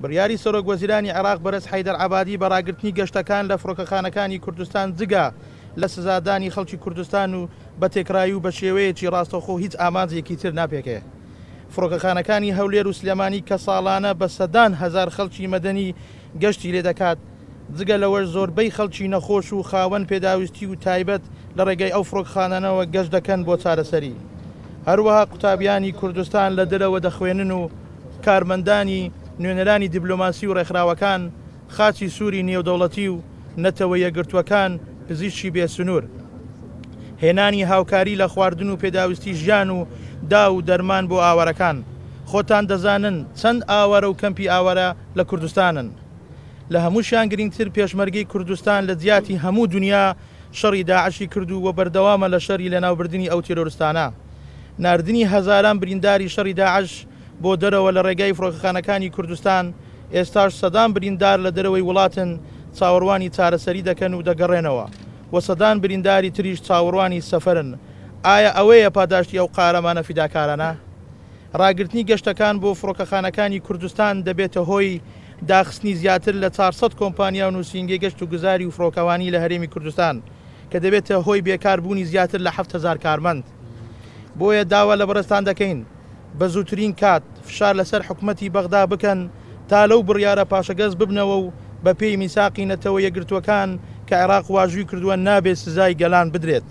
بڕیاری سەرۆک وەزیرانی عێراق بەرێز حەیدەر عەبادی بە ڕاگرتنی گەشتەکان لە فڕۆکەخانەکانی کوردستان جگە لە سزادانی خەڵکی کوردستان و بە تێکڕایی و بە شێوەیەکی ڕاستەوخۆ هیچ ئامانجێکی تر ناپێکێ. فڕۆکەخانەکانی هەولێر و سلێمانی کە ساڵانە بە سەدان هەزار خەڵکی مەدەنی گەشتی لێ دەکات، جگە لەوەش زۆربەی خەڵکی نەخۆش و خاوەن پێداویستی و تایبەت لە ڕێگەی ئەو فڕۆکخانانەوە گەشت دەکەن بۆ چارەسەری. هەروەها قوتابیانی کوردستان لە دەرەوە دەخوێنن و کارمەندانی نوێنەرانی دیبلۆماسی و ڕێکخراوەکان، خاچی سووری نێودەوڵەتی و نەتەوە یەکگرتووەکان، پزیشکی بێ سنوور. هێنانی هاوکاری لە خواردن و پێداویستی ژیان و داو و دەرمان بۆ ئاوارەکان. خۆتان دەزانن چەند ئاوارە و کەمپی ئاوارە لە کوردستانن. لە هەمووشیان گرینگتر پێشمەرگەی کوردستان لە جیاتی هەموو دونیا شەڕی داعشی کردوو و بەردەوامە لە شەری لەناوبردنی ئەو تێرۆرستانە. ناردنی هەزاران برینداری شەڕی داعش بۆ دەرەوە لە ڕێگای فڕۆکەخانەکانی کوردستان، ئێستاش سەدان بریندار لە دەرەوەی وڵاتن چاوەڕوانی چارەسەری دەکەن و دەگەڕێنەوە و سەدان برینداری تریش چاوەڕوانی سەفەرن، ئایا ئەوەیە پاداشتی ئەو قارەمانە فیداکارانە؟ ڕاگرتنی گەشتەکان بۆ فڕۆکەخانەکانی کوردستان دەبێتە هۆی داخستنی زیاتر لە 400 کۆمپانیا و نووسینگەی گەشت و گوزاری و فڕۆکەوانی لە هەرێمی کوردستان کە دەبێتە هۆی بێکار بوونی زیاتر لە 7000 کارمەند. بۆیە داوا لە بەڕێزتان دەکەین بە زووترین کات فشار لەسەر حکومەتی بەغدا بکەن تا لەو بڕیارە پاشەگەز ببنەوە و بەپێی میساقی نەتەوە یەکگرتووەکان کە عێراق واژووی کردووە نابێت سزای گەلان بدرێت.